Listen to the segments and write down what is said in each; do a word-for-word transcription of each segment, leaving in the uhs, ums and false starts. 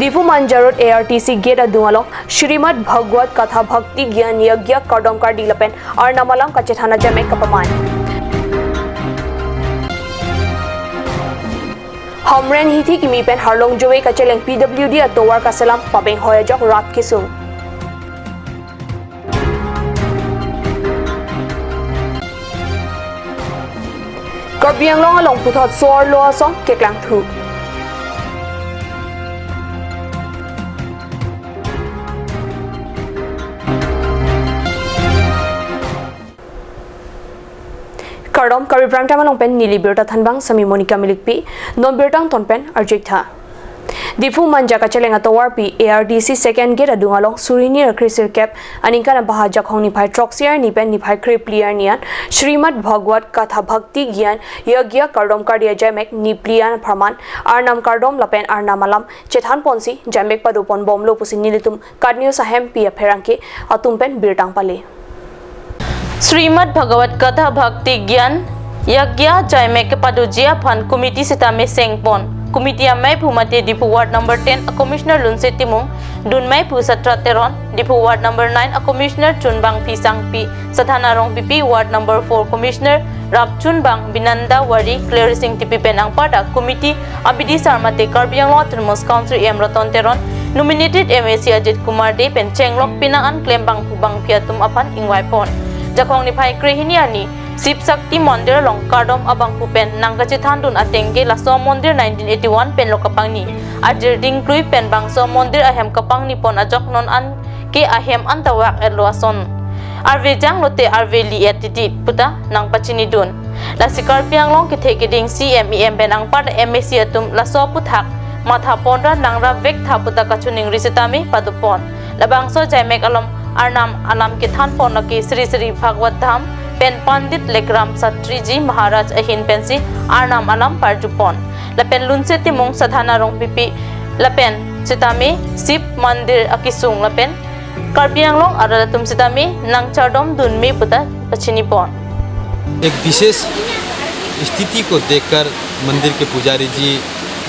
Diphu Manja Road A R T C gate adung along Srimad Bhagwat Katha Bhakti Gyan Yagya kardom kardi lapen Arnam alam kachethan ajaimek kapaman. Hamren hithi kimi pen Harlong Joe kacheleng P W D atovar kaselam pabenghoi ajok rat kesung. Karbi Anglong along puthot so-arlo ason keklangthu. Kardom, Karbi Prime Time along pen neli birta thanbang sami Monica Milikpi, non birta angton pen arju-ik tha. Diphu Manja kacheleng atovarpi A R T C second gate adung along suri hini ra kre sirkep aningkan abaha Jakhong niphai throksi arni pen niphai krephli arni an Srimad Bhagwat Katha Bhakti Gyan Yagya kardom kardi ajaimek nipli an apharman Arnam kardom lapen Arnam alam chethan ponsi jaimek padopon bomlo pusi nelitum KAT News ahempi apherangke atum pen birta pale. Srimad Bhagwat Katha Bhakti Gyan Yagya jaimek kepadoji aphan committee sitame sengpon. Committee ameiphu mate Diphu Ward number ten a Commissioner Lunse Timung, dun meiphu Satra Teron, Diphu Ward number nine a Commissioner Chunbang P Sangpi, Sadhana Rongpipi, Ward number four Commissioner Rapchunbang, Binanda Wari, Clearing Tipi pen anparta committee abidi sar mate Karbi Anglong Autonomous Council E M Ratan Teron, nominated M A C Ajit Kumar Dey pen chenglok pinang an klem bangphu bangphi atum aphan ingvaipon. Jakhong niphai krehini arni Shiv Shakti Mandir along kardom abangphu pen nangkachethandun ateng ke laso amondir nineteen eighty-one pen lo kapangni. Ajir dingklui pen bangso amondir ahem kapangnipon ajok non an ke ahem anta vak-etlo ason. Arve janglote arve li-et titi puta nangpachinidun. Lasi Karbi Anglong kethe keding C M, E M pen anparta M A C atum laso aphuthak mathapon ra nangrap vek tha puta kachiningri sitame padopon. Labangso jaimek along Arnam alam kethanpon lake Sri Sri Bhagwat Dham pen Pandit Lekram Satri Ji Maharaj ahin pensi Arnam alam parjupon. Lapen Lunse Timung, Sadhana Rongpipi lapen sitame Shiv Mandir akesung lapen Karbi Anglong arat atum sitame nangchardomdunme puta pachinipon. एक विशेष स्थिति को देखकर मंदिर के पुजारी जी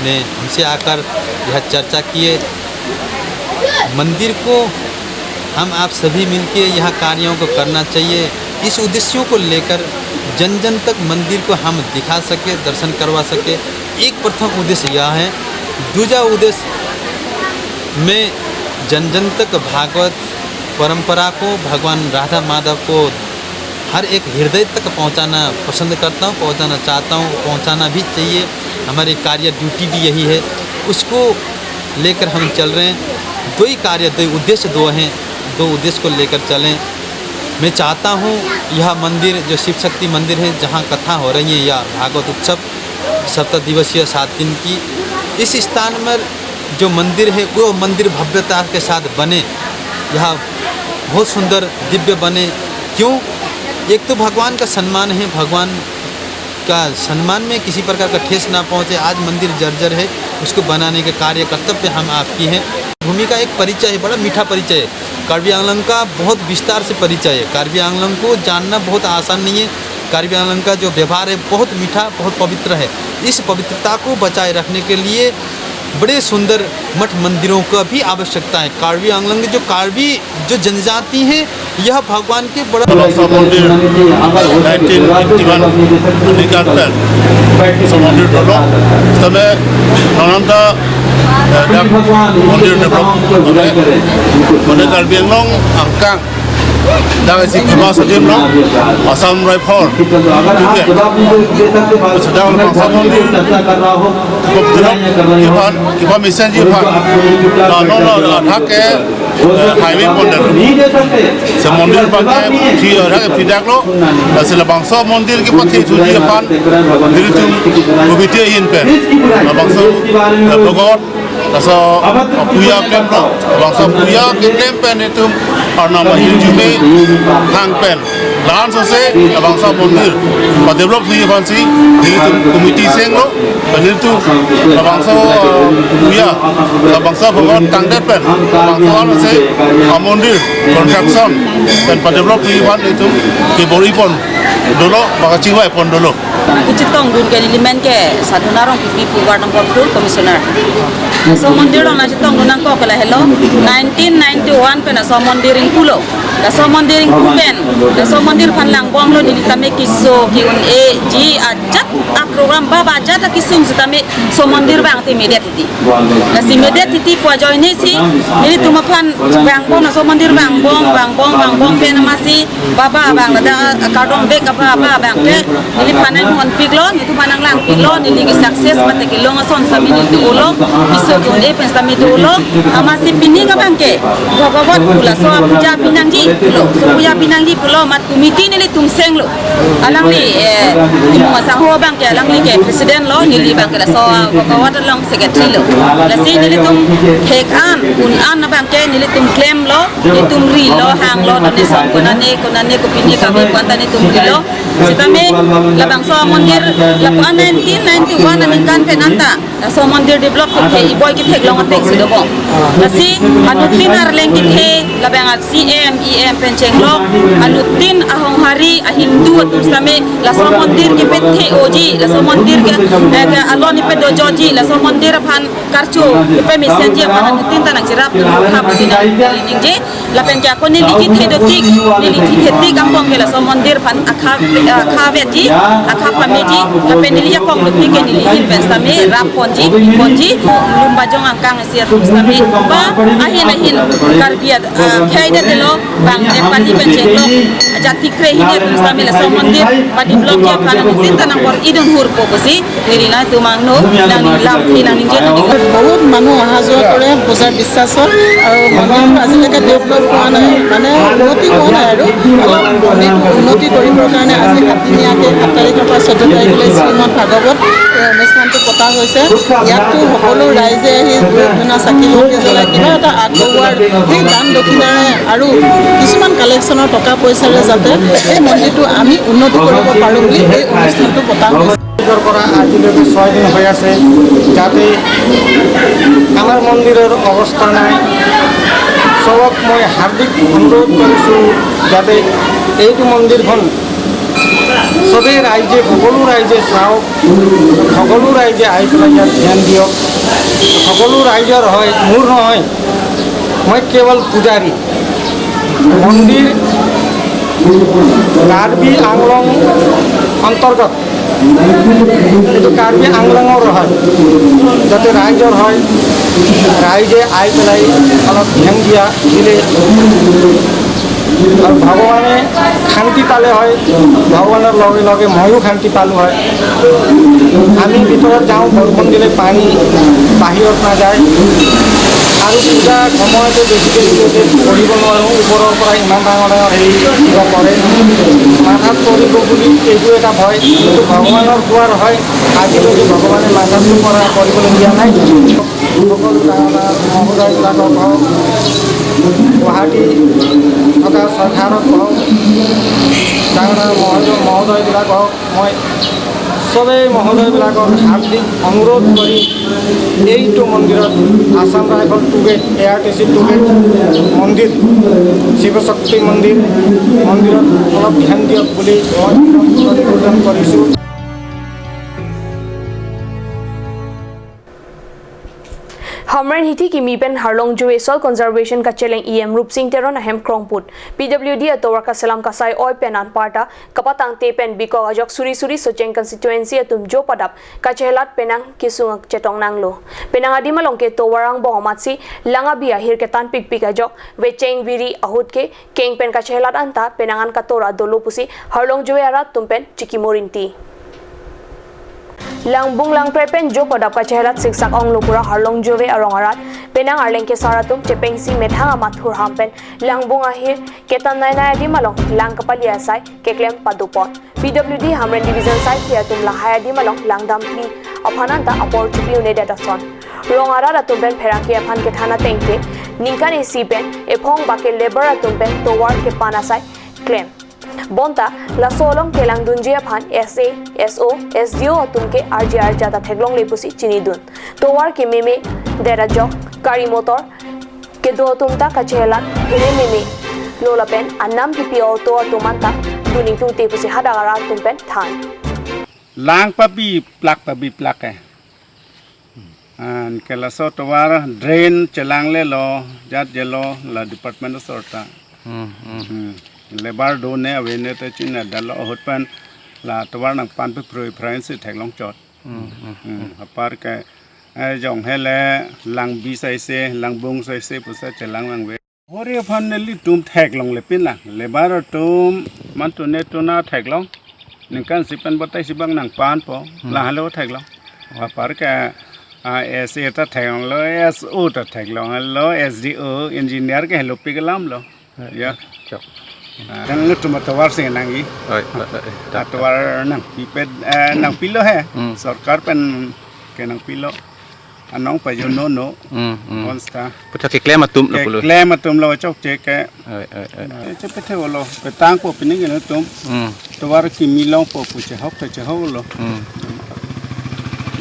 ने हमसे आकर यह चर्चा किए। मंदिर को हम आप सभी मिलके यहाँ कार्यों को करना चाहिए। इस उद्देश्यों को लेकर जन जन तक मंदिर को हम दिखा सके, दर्शन करवा सके, एक प्रथम उद्देश्य यह है। दूजा उद्देश्य में जन जन तक भागवत परंपरा को, भगवान राधा माधव को हर एक हृदय तक पहुंचाना पसंद करता हूं, पहुंचाना चाहता हूं, पहुंचाना भी चाहिए। हमारी कार्य ड्यूटी भी यही है, उसको लेकर हम चल रहे हैं। दो ही कार्य, दो ही उद्देश्य, दो हैं, दो उद्देश्य को लेकर चलें। मैं चाहता हूं यह मंदिर जो शिव शक्ति मंदिर है, जहां कथा हो रही है या भागवत उत्सव, सप्ताह दिवसीय सात दिन की, इस स्थान में जो मंदिर है वो मंदिर भव्यता के साथ बने, यह बहुत सुंदर दिव्य बने। क्यों? एक तो भगवान का सम्मान है, भगवान का सम्मान में किसी प्रकार का ठेस ना पहुंचे। आज मंदिर जर्जर है, उसको बनाने के कार्य कर्तव्य हम आपकी हैं। भूमि का एक परिचय है, बड़ा मीठा परिचय है। कार्बी आंगलोंग का बहुत विस्तार से परिचय है। कार्बी आंगलोंग को जानना बहुत आसान नहीं है। कार्बी आंगलोंग का जो व्यवहार है बहुत मीठा, बहुत पवित्र है। इस पवित्रता को बचाए रखने के लिए बड़े सुंदर मठ मंदिरों का भी आवश्यकता है। कार्बी आंगलोंग के जो कार्बी जो जनजाति है, यह भगवान के बड़ा Bangso mondir nineteen eighty-one aningkan pen bangso mondir dolo. Sitame nangnamta, eh, dak mondir develop, mane, mane Karbi Anglong angkang dak isi kima sadim lo, Assam Rifle, oke. Sedang bangso mondir, kop dulu, kipan, kipan mesen ji pan. Nah, no, no, athak ke, eh, highway pon dalo. Si mondir bangke, si athak ke pidak lo. Lasi labangso mondir kepathithuji aphan nelitum committee ahin pen labangso, eh, bhagwat, laso apuya klem lo, labangso apuya keklem pen nelitum arnam ahirjume thang pen. La-an sose labangso mondir padevelop thuji aphansi nelitum committee senglo, nelitum labangso, eh, apuya, labangso bhagwat tangdet pen, labangso an sose amondir construction pen padevelop thuji aphan nelitum kebor-ipon Dolo, baka chingvai pon dolo. Kachetongdun ke neli men ke Sadhana Rongpipi pu ward number two commissioner. Laso mondir along nangchetongdun nangkok ke lahelo, nineteen ninety-one pen laso mondir ingpulo. Laso mondir ingpu pen, laso mondir aphan langbomlo, neli tame keso ke-un-eji ajat a-program ba ba ajat akesung sitame laso mondir abang te medet titi. Lasi medet titi pu ajoine si, nelitum aphan vangbom, laso mondir vangbom, vangbom, vangbom pen amatsi baba abang ladak kardom vek ababa abang ke neliphan nanghonpiklo, neliphan nanglangpiklo, neli ke success mate kelong ason sitame neli dolo, keso ke-un-e pen sitame dolo, amatsi pining abang ke Bhagawat pu laso apuja pinangji pulo, laso puja pinangji pulo, amat committee nelitum senglo. Alangli, eh, Timung Asangho abang ke alangli ke president lo, neli abang ke laso Bhagawat along secretary lo. Lasi nelitum thek an, un an abang ke nelitum klemlo, nelitum rilo, hanglo, donation konane, konane, kopine kave pu anta nelitum rilo. Sitame labangso mondir, lapu-an nineteen ninety-one aningkan pen anta laso mondir develop kethe iboi ketheklong ateng si dobom. Lasi anuttin arleng kethe, labang a-C M, E M pen chenglok, anuttin ahonghari, a-Hindu atum sitame laso mondir kepethe-oji, laso mondir ke, eh, ke alon ipedojoji, laso mondir aphan karcho kepamesenji aphan anuttin ta nangcherap thap si nangji. Lapen ke ako neli kethe dotik, neli kethe tik angbong ke laso mondir aphan akha, akha vetji, akha pameji, lapen neli jakong dotik ke neli ahin pen sitame rap ponji, ponji, Lumbajong angkang isi atum sitame, ba ahin ahin Karbi ad-, ah, khei det lo, bang Nepali pen chenglok, jati kre hini atum sitame laso mondir padevelopji aphan anuttin ta nangbor-idun hurpo pusi, neli nangtum angno, nangning lam, nangning jet, nangning বহুত মানুহ অহা যোৱা কৰে পূজাৰ বিশ্বাসত, আৰু মন্দিৰটো আজিলৈকে ডেভেলপ হোৱা নাই, মানে উন্নতি হোৱা নাই আৰু অলপ মন্দিৰটো উন্নতি কৰিবৰ কাৰণে আজি সাতদিনীয়াকৈ সাত তাৰিখৰ পৰা চৈধ্য তাৰিখলৈ শ্ৰীমদ ভাগৱত, এ, অনুষ্ঠানটো পতা হৈছে। ইয়াততো সকলো ৰাইজে আহি ধূপ ধূনা চাকি বন্তি জ্বলাই কিবা এটা আগবঢ়োৱাৰ সেই দান দক্ষিণাৰে আৰু কিছুমান কালেকশ্যনৰ টকা পইচাৰে যাতে এই মন্দিৰটো আমি উন্নতি কৰিব পাৰোঁ বুলি এই অনুষ্ঠানটো পতা হৈছে। পৰা আজিলৈকে ছয় দিন হৈ আছে, যাতে আমাৰ মন্দিৰৰ অৱস্থা নাই। সবক মই হাৰ্দিক অনুৰোধ কৰিছোঁ যাতে এইটো মন্দিৰখন সবেই ৰাইজে, সকলো ৰাইজে চাওক, সকলো ৰাইজে আহি পেলাই ইয়াত ধ্যান দিয়ক। সকলো ৰাইজৰ হয়, মোৰ নহয়, মই কেৱল পূজাৰী। মন্দিৰ কাৰ্বি আংলং অন্তৰ্গত, এইটো কাৰ্বি আংলঙৰ হয়, যাতে ৰাইজৰ হয়, ৰাইজে আহি পেলাই অলপ ধ্যান দিয়া দিলে আৰু ভগৱানে শান্তি পালে হয়, ভগৱানৰ লগে লগে ময়ো শান্তি পালো হয়। আমি ভিতৰত যাওঁ, বৰষুণ দিলে পানী বাহিৰত নাযায়। আৰু পূজা সময়তে বেছিকৈ ভিতৰতে কৰিব নোৱাৰোঁ, ওপৰৰ পৰা ইমান ডাঙৰ ডাঙৰ হেৰি কিবা কৰে, মাথাত পৰিব বুলি এইটো এটা ভয়। কিন্তু ভগৱানৰ দুৱাৰ হয়, আজিলৈকে ভগৱানে মাথাত পৰা কৰিবলৈ দিয়া নাই। সকলো ডাঙৰ ডাঙৰ মহোদয়বিলাকক হওক, গুৱাহাটী থকা চৰকাৰক হওক, ডাঙৰ ডাঙৰ মহোদয়, মহোদয়বিলাক হওক, মই সবেই মহোদয়বিলাকৰ হাৰ্দিক অনুৰোধ কৰি এইটো মন্দিৰত Assam rifle to get, A R T C to get মন্দিৰ, শিৱশক্তি মন্দিৰ, মন্দিৰত অলপ ধ্যান দিয়ক বুলি মই নিবেদন কৰিছোঁ। Hamren hithi kimi pen Harlong Joe Soil Conservation kachelang E M Rupsing Teron ahem krongput. P W D atovar kaselam kasai oi pen anparta kapatangte pen bikok ajok suri suri Socheng constituency atum jo padap kachelat penang kesung chetong nanglo. Penang adim along ke tovar angbong amatsi lang abi ahir ketan pikpik ajok vecheng viri ahut ke keng pen kachelat anta penang an katora dolo pusi Harlong Joe arat atum pen chikimo rinti. Langbung langpre pen jo padap kachelat siksak onglo pura Harlong Joe arong arat penang arleng kesar atum chepengsi methang amat thurham pen langbung ahir ketan nai nai adim along lang kapali asai keklem padopon. P W D Hamren Division side ke atum lahai adim along langdam phli aphan anta apor chupi une det ason. Rong arat atum pen pherangke aphan kethan ateng ke ningkan isi pen ephong bake labour atum pen tovar kepan asai klem. Bonta laso along kelangdunji aphan S A, S O, S D O atum ke arje arja ta theklongle pusi chinidun. Tovar kememe det ajok, gari motor kedo atum ta kachelat phere meme lo lapen anam pipi auto atum anta Tuning tungte pusi hadak arat atum pen than. Lang pabi plak pabi plak eh. Anke laso tovar drain chelanglelo, jat jelo la department asor ta. Hmm, hmm. Hmm. Labour do ne ave ne ta china dalo ahut pen la tovar nangpanpi phrui phrain si theklong chot. Hmm, hmm. Hmm. Apar ke, eh, jong hele lang bi saise, lang bung saise pusi chelang lang ve. Hori aphan nelitum theklongle pinlang. Labour atum man tune tuna theklong. Ningkan isi pen batai isi bang nangpanpo. Hmm. Lahelo theklong. Apar ke, ah, S A ta theklonglo, S O ta theklonglo, S D O, engineer ke helo pi kelam lo. Eh, ya. Chok. Ah, nelitum atovar si nangji. Oi, oi, oi, oi. Atovar nangpi pet, eh, nangpilo he. Hmm. Sorkar pen ke nangpilo. Anong pajono no. Hmm, hmm. Konsta. Puthot keklem atum lo pulo. Keklem atum lo chokche ke. Oi, oi, oi. Eh, chepethe olo. Petangpo pini ke nelitum. Hmm. Tovar kimi longpo pu chehok ta chehok lo. Hmm.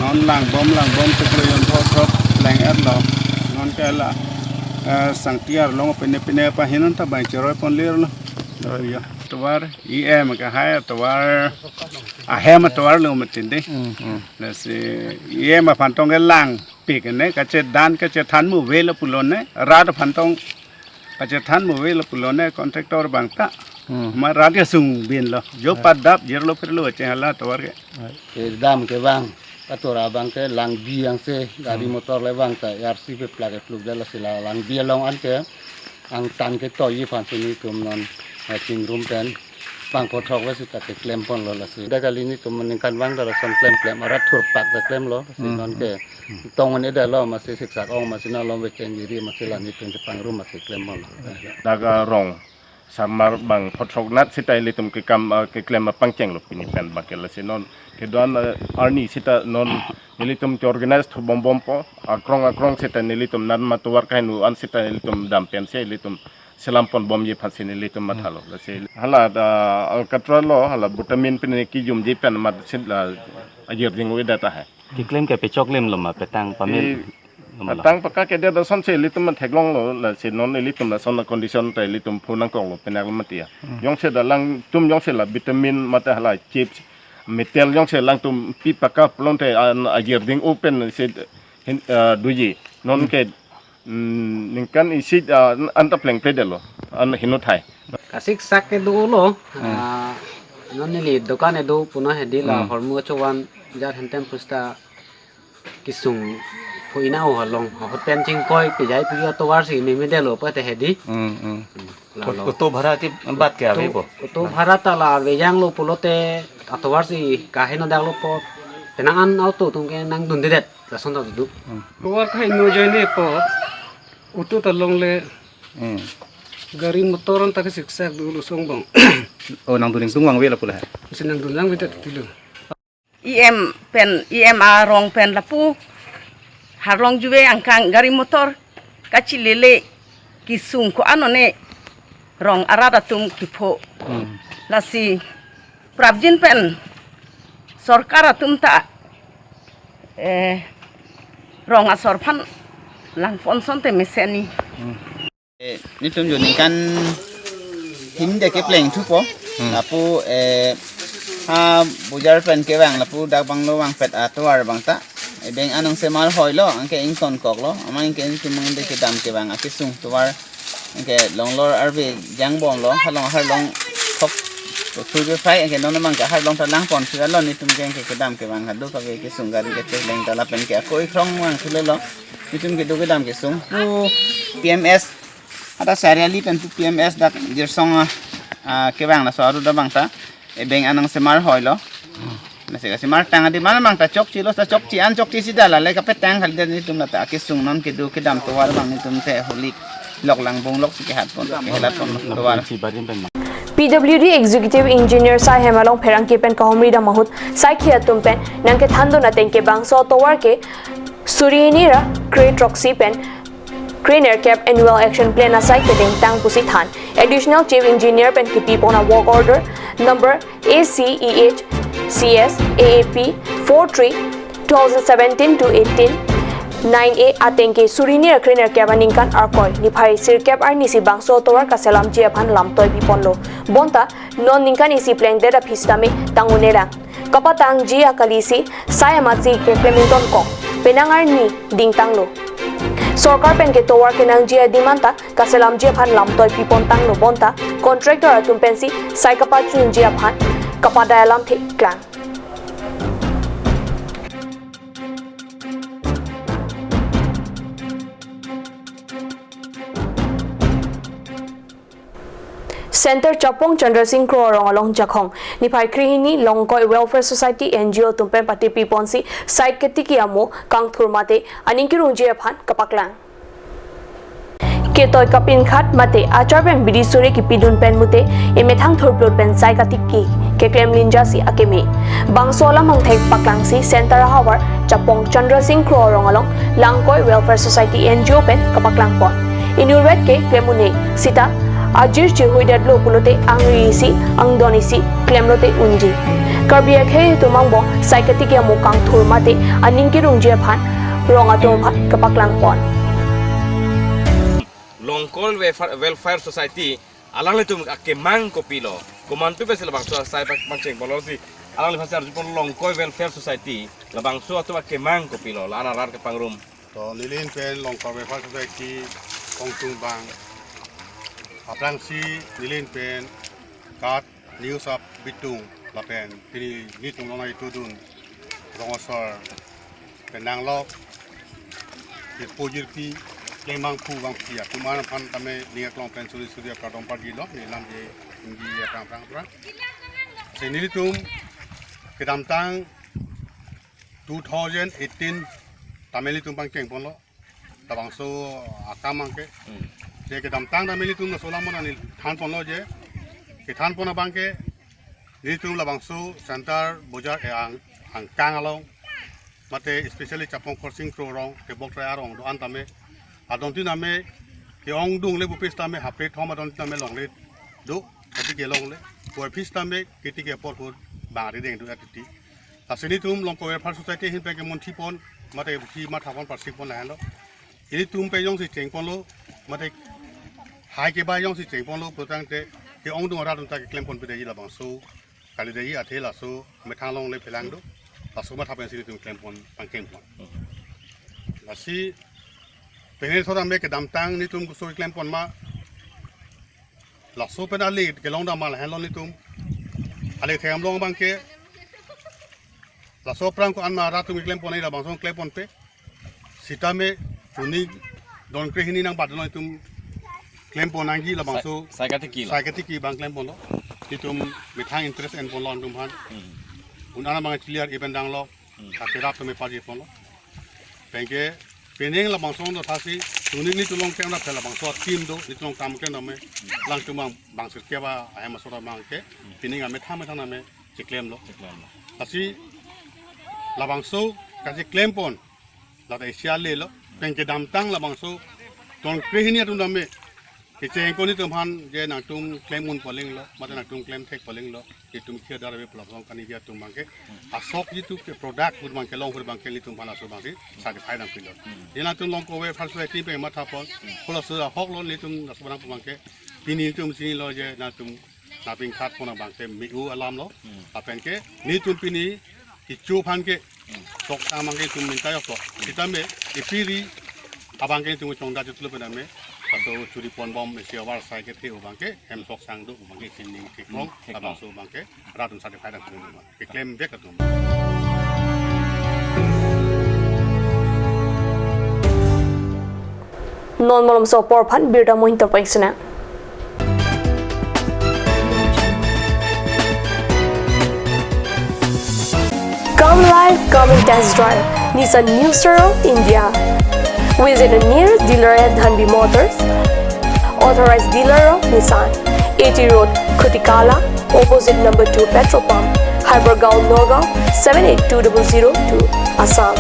Non langbom langbom tu pura yon thok thok leng-et lo. Non ke la, eh, sangti arlong pine pine pahinon ta bang cheroi ponlir lo. Oi. Ya. Tovar E M ke hai tovar ahem tovar lo metin de. Hmm, hmm. Lasi E M aphan tong ke langpik ne, kachedan kachethan mu velo pulo ne, rat aphan tong kachethan mu velo pulo ne, contractor bang ta. Hmm. Ma rat ke sung bin lo. Jo Hmm. padap jirlo pirlo che hala tovar ke. Kedam ke bang, katora bang ke lang bi yang se, gari Hmm. motor le bang ta, R C pe plak ke pluk dala sila lang bi along anke, angtan ke toyi aphan si nelitum non, eh, chingrum pen. Bang phothok le sita keklem ponlo lasi. Da kali nelitum ningkan bang da lason klem klem arat thurpak da klemlo. Lasi Hmm, non ke hmm. tong ne da lo masi siksak ong masi na lo vecheng giri masi la nelitum chepangrum masi klem ponlo. Dak arong samar bang phothok nat sita ilitum kekam, ah, keklem apangcheng lo pini pen bang ke lasi non kedo-an, ah, arni sita non nelitum ke organize thu bom bompo akrong akrong sita nelitum nan ma tovar kaheno an sita nelitum dam pen si ilitum selam pon bomji aphan si nelitum mathalo. Hmm. Lasi hala da alkatra lo hala butamin pen kijumji pen mat si la ajir ding wi data hai. Keklem ke pechok lem lo ma petang pamil I lo ma lo. Petang paka ke dia da son si ilitum man theklonglo lasi non ilitum lason condition ta ilitum phu nangkoklo penak lo mati ya. Hmm. Jongsi da langtum jongsi la vitamin mate hala chips metal jongsi langtum pi paka pulote an ajir ding open si hin, ah, doji. Non Hmm. ke Hmm, ningkan isi, ah, anta plengple delo, an henothai. Kasiksak ke dolo, Hmm. ah, non neli dokan edo puna hedi la Hmm. hormu chovan jat hentem pusta kisung ko ina o halong, hoten chingkoi pijai pijo tovar si nimi delo pate hedi. Hmm, hmm. Hmm, la Ot-, lo. Auto bhara ke bat ke Auto, ave po? Auto bhara ta la vejang lo pulote atovar si kaheno dak lo po. Penang an auto tum ke nangdundedet. Lason ta duduk. Hmm. Tovar kaheno ajoine po, auto ta longle, Hmm. gari motor anta ke siksak dolo song bang. Oh, nangdun ingtung vangve lapu la. Masi nangdun vangve ta titilo. E M pen, E M arong pen lapu. Harlong juve angkang gari motor kachilele kisung ko-an one rong arat atum kipho. Hmm. Lasi prapjin pen sorkar atum ta, eh, rong asor aphan langpon asonte mesen ni. Hmm. Eh, nelitum jo ningkan hini de kepleng thupo. Hmm. Lapu, eh, ha bojar pen kevang lapu dak bang lo vangpet atovar bang ta. Ebeng anong semar hoi lo, anke ington kok lo, amang anke nelitum mang de kedam kevang akesung tovar. Anke longlor arve jang bom lo, halong harlong thok phu phu phai, anke non mang ke harlong ta langpon sira lo nelitum ke anke kedam kevang hadu kave kesung gari ke cheleng ta lapen ke akoi krong vang thule lo. Nelitum kedo kedam kesung. Pu P M S ada sariali pen pu P M S dak jirsong, ah, ah, kevang laso aru da bang ta. Ebeng anong semar hoi lo. Nasi ka semar tang adi mana mang ta chokche lo, ta chokche an chokche si dala le kapetang kali da nelitum la ta kesung non kedo kedam tovar bang nelitum te holik lok lang bung lok si kehat pon kehelat pon tovar. P W D Executive Engineer sai hem along pherangke pen kahumri dam ahut saikhi atum pen nangkethandun ateng ke bangso tovar ke suri hini ra kre throksi pen kre nerkep Annual Action Plan asai kedengtang pusi than. Additional Chief Engineer pen kipipon a work order number A C E H C S A A P four three two thousand seventeen to eighteen nine A ateng ke suri hini ra krenerkep aningkan Arkoi niphai sirkep arni si bangso atovar kaselamji aphan lamtoi piponlo. Bonta non ningkan isi plengdet aphi sitame tang un-elang. Kapatangji akali si sai amatsi keklem ingtonkok, penang arni dingtanglo. Sorkar pen ke tovar kenangji adim anta kaselamji aphan lamtoi pipontanglo, bonta contractor atum pensi sai kapachunji aphan kapadai alamthe klang. Center Chapong Chandra Sing Kro arong along Jakhong niphai kre hini Longkoi Welfare Society N G O atum pen patepi ponsi site ketiki amo kangthur mate aning kerungji aphan kapaklang. Ketoi kapinkhat mate achar pen bidi suri kipidun pen mute emethang thurplut pen sai katiki keklem linjasi akeme. Bangso alam angthek paklangsi Center ahavar Chapong Chandra Sing Kro arong along Longkoi Welfare Society N G O pen kapaklang pon. Inutvet ke klem un-e sita ajir chehuidetlo pulote angri isi angdon isi klemlote unji. Karbi akhei atum angbong sai ketiki amo kangthur mate aning kerungji aphan rong atum aphan kapaklang pon. Longkoi Welfare, Welfare Society alanglitum akemang kopilo? Komantu pensi labangso asai pak pangcheng polo si alanglitum pasar jupon Longkoi Welfare Society labangso atum akemang kopilo? La-an arat kepangrum. To nelihin pen Longkoi Welfare Society kongtung bang. Aphrangsi nelihin pen kat news up bitung lapen pini nitum lonai tudun rongosor pen nanglok jirpo jirpi klembangphu bangphi atum aphan tame ning aklong pen suri suri akardom parjilo, nelam je inggi aphrang aphrang aphrang. Si nelitum kedamtang two thousand eighteen tame nelitum pangcheng ponlo labangso akam abangke. Hmm. Je kedamtang tame nelitum laso alam neli than ponlo je kethan pon abangke nelitum labangso Center Bojar e ang angkang along mate especially Chapong Khorsing Kro arong, Tebok Trai arong do-an tame adon tin tame ke-ongdung le bupis tame hapre thom adon tin tame longle do, ketiki longle. Puvoiphit tame ketiki apor hur bang rideng do atiti. Lasi nelitum Longkoi Welfare Society ahin pen kemunthi pon mate buthi matha pon parsik pon lahenlo. Ilitum pen jongsi cheng ponlo mate hai keba jongsi cheng ponlo putangte ke-ongdung arat atum ta keklem pon pedeji labangso kalideji athe laso methang longle phelang do. Laso matha pensi nelitum klem pon pangcheng pon. Lasi pene thora me kedamtang nelitum kuso klem pon ma laso pen ale kelong dam ma lahenlo nelitum. Ale thengam long abangke laso aphrang ko-an ma rat atum keklem pon labangso klem ponpe. Sitame chuni don kre hini nang bat lo nelitum klem pon nangji labangso. Sai, sai katiki lo. Sai katiki abang klem ponlo. Nelitum methang interest en ponlo nelitum aphan. Hmm. Un-an abang clear event danglo. Hmm. Kakerap tame paji ponlo. Penke penang labangso do thasi chuni nelitum along klem rap labangso team do nelitum along kam klem name. Alangtum abang bang sirkep ahem asor abangke penang amethang amethang name cheklemlo. Cheklemlo. Lasi labangso kacheklem pon lata Asia le lo, pen kedamtang labangso don kre hini atum tame kecheng ko nelitum aphan je nangtum klem un palinglo mate nangtum klem thek palinglo, itum khia dar ave pulo along kani atum abangke asok jitu ke product hur abangke long hur abangke nelitum aphan laso abangsi certified nangpilo. Je nangtum Longkoi Welfare Society pen matha pon pulo laso ahok lo nelitum laso abang abangke pini nelitum chinilo je nangtum nangpinkhat pon abangke me-u alam lo. Hmm. Lapen ke nelitum pini kecho aphan ke sok tang abangke nelitum minta yok lo. Sitame epiri abangke nelitum chongda jutlo pename. Laso churi pon bom isi avar sai kethe abangke hem sok sang do abangke sining theklong. Hmm, theklong. Labangso abangke rat atum certified nangpilo. Keklem vek atum. Non malomso apor aphan birta mohin torpeng sena. Come live, come and test drive Nissan New Star of India. Visit the nearest dealer at Dhanvi Motors, authorized dealer of Nissan, A T Road, Khutikala, opposite number two petrol pump, Hypergaon, Nagaon, seven eight two double zero two, Assam.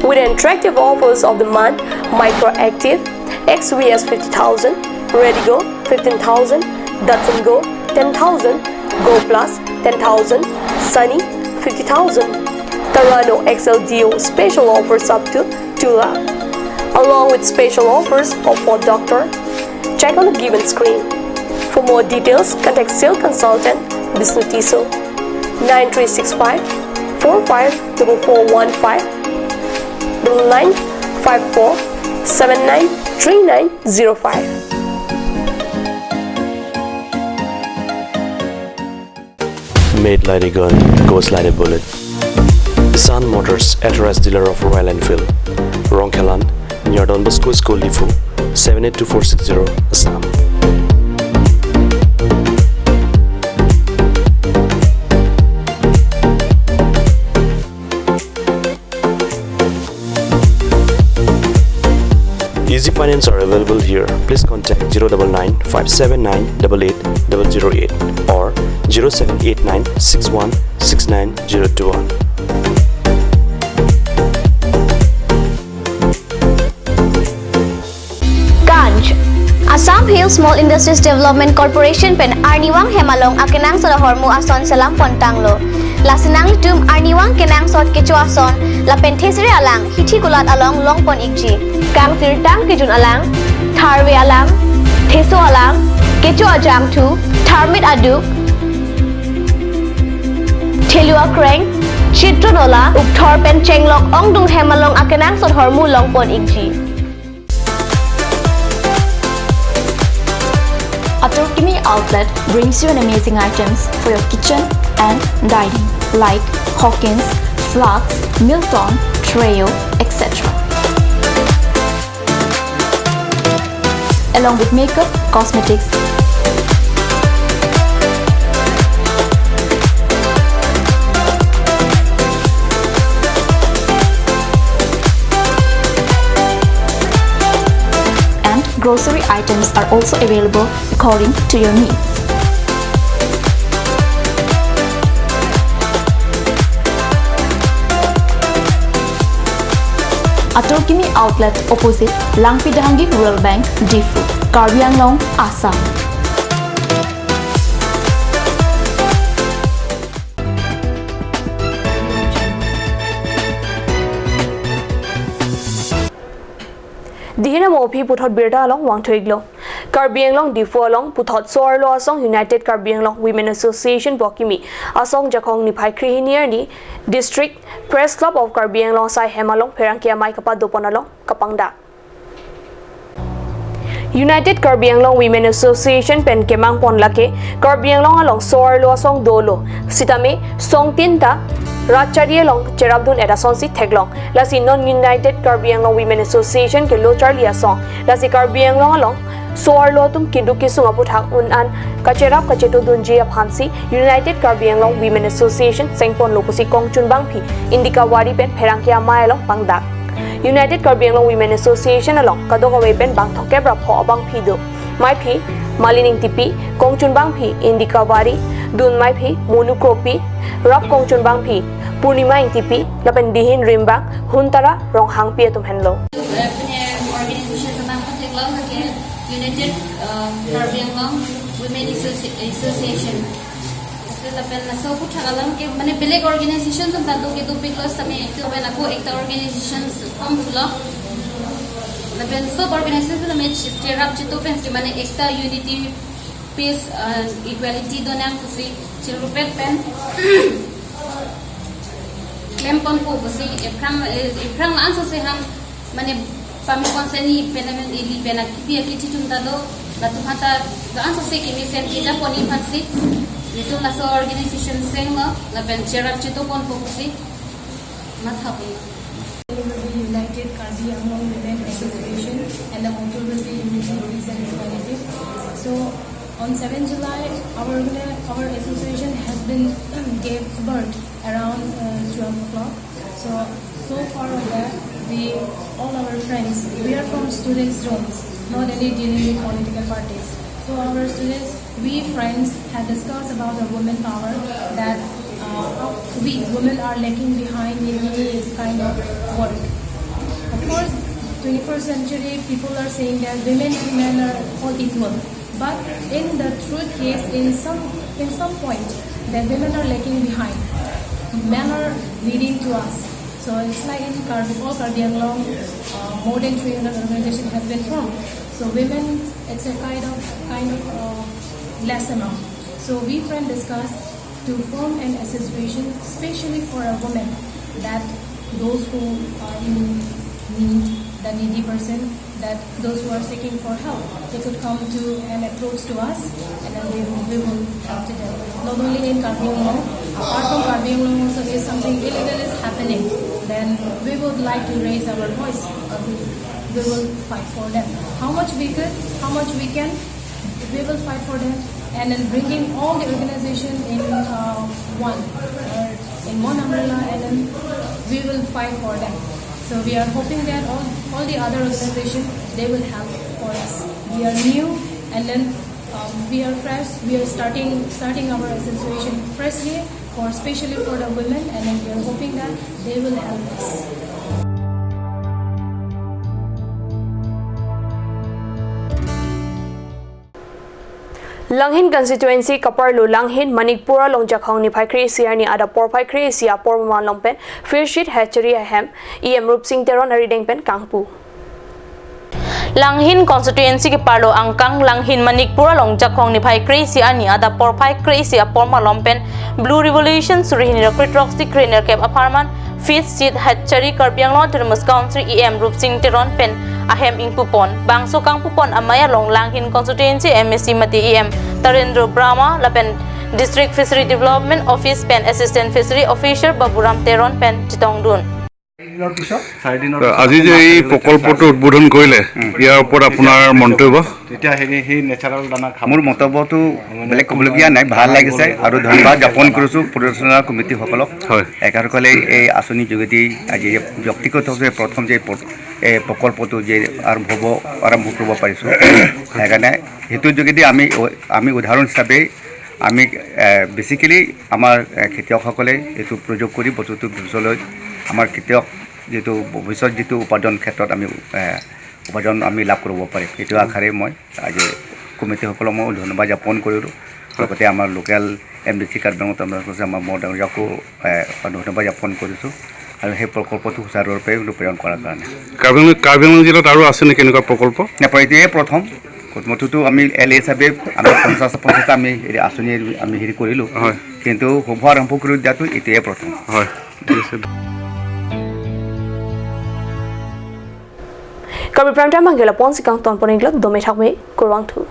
With attractive offers of the month, Micra Active, X V S fifty thousand, Redigo fifteen thousand, Datsun Go ten thousand, Go Plus ten thousand, Sunny fifty thousand. Terrano X L Duo special offers up to two lakh, along with special offers of Ford Doctor. Check on the given screen. For more details, contact sales consultant Bishnu Tisso, nine three six five four five double four one five, double nine five four seven nine three nine zero five. Made like a gun, goes like a bullet. Sun Motors, authorized dealer of Royal Enfield, Rongkhelan, near Don Bosco School, Diphu, seven eight two four six zero, Assam. Easy finance are available here. Please contact zero double nine five seven nine double eight double zero eight or zero seven eight nine six one six nine zero two one. Ganj. Assam Hill Small Industries Development Corporation pen arnivang hem along akenangsot ahormu ason selam pontanglo. Lasi nanglitum arnivang kenangsot kecho ason lapen thesere alang hithi kulat along longpon ikji. Kangsirtang kejun alang, tharve alang, theso alang, kecho ajangthu, tharmit aduk, thelu akreng, chitron ola, ukthor pen chenglok ongdung hem along akenangsot ahormu longpon ikji. Atur Kimi Outlet brings you an amazing items for your kitchen and dining, like Hawkins, Flax, Milton, Treo, et cetera. Along with makeup, cosmetics, and grocery items are also available according to your needs. Atur Kimi Outlet, opposite Langpidanghi Rural Bank, Diphu, Karbi Anglong, Assam. Dihin amo aphi puthot birta along vangthu-iklo. Karbi Anglong Diphu along puthot so-arlo asong United Karbi Anglong Women Association pu akimi asong Jakhong niphai kre-hini arni District Press Club of Karbi Anglong asai hem along pherangke amei kapadopon along kapangdak. United Karbi Anglong Women Association pen kemangpon lake Karbi Anglong along so-arlo asong dolo, sitame songtin ta rat chari along cherapdun-et asonsi theklong. Lasi non United Karbi Anglong Women Association ke lo charli asong. Lasi Karbi Anglong along so-arlo atum keduk kesung aputhak un-an kacherap kachetodunji aphansi United Karbi Anglong Women Association sengponlo pusi Kongchun Bangphi Indikawari pen pherangke amei along pangdak. United Karbi Anglong Women Association along kadokave pen bang thomkep ra pho abangphi do. Meiphi Malin Ingtipi, Kongchun Bangphi Indikawari, dun meiphi Monu Kropi, rap Kongchun Bangphi Purnima Ingtipi, lapen dihin rimbang Huntara Ronghangpi atum henlo. Pine organization sa nangpatheklong ke United, uh, Karbi Anglong Women Associ-, Association. Laso lapen laso aputhak alam ke mane belek organization atum ta do ke dopiklo sitame itum pen ako ekta organization form thulo. Lapen sob organization atum cherap cheto pensi mane ekta unity, peace, uh, equality donang pusi chirupet pen klemponpo pusi ephrang, eh, ephrang la-an sose ham mane pami konseni pen amen ili pen akipi akithi atum ta do, latum hata la-an sose kemesen kejapon aphansi nelitum laso organization senglo lapen cherap chetoponpo pusi mathapi. Will be United Karbi Anglong Women Association, and the motto will be Unity, Peace and Equality. So, on seventh July, our, our association has been gave birth around, uh, twelve o'clock. So, so far of that, we, all our friends, we are from students' zones, not any dealing with political parties. So, our students, we friends had discussed about the women power, that, uh, we women are lacking behind in any kind of work. Of course, twenty-first century, people are saying that women and men are all equal. But in the truth case, in some in some point, the women are lagging behind. Men are leading to us. So it's like in Karbi, all Karbi Anglong, uh, more than three hundred organization has been formed. So women, it's a kind of kind of uh, less amount. So we friend discuss to form an association specially for a woman, that those who are in need, the needy person, that those who are seeking for help, they could come to and approach to us, and then we will, we will help to them. Not only in Karbi Anglong, apart from Karbi Anglong also, if something illegal is happening, then we would like to raise our voice, or we, we will fight for them. How much we could, how much we can, we will fight for them, and then bringing all the organization in uh, one, or in one umbrella, and then we will fight for them. So we are hoping that all, all the other organization, they will help for us. We are new, and then um, we are fresh. We are starting starting our association freshly for specially for the women, and then we are hoping that they will help us. Langhin constituency keparlo Langhin Manikpur along Jakhong niphai kre-isi arni adap porphai kre-isi apor malom pen Fish Eat Hatchery ahem E M Rupsing Teron arideng pen kangpu. Langhin constituency keparlo angkang Langhin Manikpur along Jakhong niphai kre-isi arni adap porphai kre-isi apor malom pen Blue Revolution suri hini ra kre-throksi kre-nerkep apharman Fish Eat Hatchery Karbi Anglong Autonomous Council E M Rupsing Teron pen ahem ingpupon. Bangso kangpupon amei along Langhin constituency M A C mate E M Tarendra Brahma lapen District Fishery Development Office pen Assistant Fishery Officer Baburam Teron pen chetongdun. চাৰি দিনৰ পিছত আজি যে এই প্ৰকল্পটো উদ্বোধন কৰিলে, ইয়াৰ ওপৰত আপোনাৰ মন্তব্য? তেতিয়া হেৰি, সেই নেচাৰেল দানা খাব। মোৰ মন্তব্যটো বেলেগ ক'বলগীয়া নাই, ভাল লাগিছে আৰু ধন্যবাদ জ্ঞাপন কৰিছোঁ পৰিচালনা কমিটিসকলক। হয়। এখেতসকলে এই আঁচনিৰ যোগেদি আজি যে ব্যক্তিগতভাৱে প্ৰথম যে প্ৰ-, এই প্ৰকল্পটো যে আৰম্ভ হ'ব, আৰম্ভ কৰিব পাৰিছোঁ, সেইকাৰণে সেইটোৰ যোগেদি আমি, আমি উদাহৰণ হিচাপে আমি, এ, বেচিকেলি আমাৰ, এ, খেতিয়কসকলে এইটো প্ৰয়োগ কৰি বস্তুটো ভৱিষ্যতলৈ আমাৰ খেতিয়ক যিটো ভৱিষ্যত যিটো উপাৰ্জন ক্ষেত্ৰত আমি, এ, উপাৰ্জন আমি লাভ কৰিব পাৰিম, সেইটো আশাৰে মই আজি কমিটিসকলক মই ধন্যবাদ জ্ঞাপন কৰিলোঁ। লগতে আমাৰ local M D C Karbi Anglong town council আমাৰ মদন ৰাজকো, এ, ধন্যবাদ জ্ঞাপন কৰিছোঁ আৰু সেই প্ৰকল্পটো সুচাৰুৰূপে ৰূপায়ণ কৰাৰ কাৰণে। কাৰ্বি আংলং, কাৰ্বি আংলং জিলাত আৰু আছে নেকি এনেকুৱা প্ৰকল্প? নাপায়, এইটোৱে প্ৰথম। প্ৰথমতেতো আমি এল এ হিচাপে আমি পঞ্চাছ পঞ্চাছটা আমি হেৰি আঁচনি আমি হেৰি কৰিলোঁ। হয়। কিন্তু শুভ আৰম্ভ কৰি দিয়াটো এতিয়াই প্ৰথম। হয়, ঠিক আছে। Karbi Prime Time abangke lapu-an si kangton pon-ik lo, dome thakme, kurvangthu.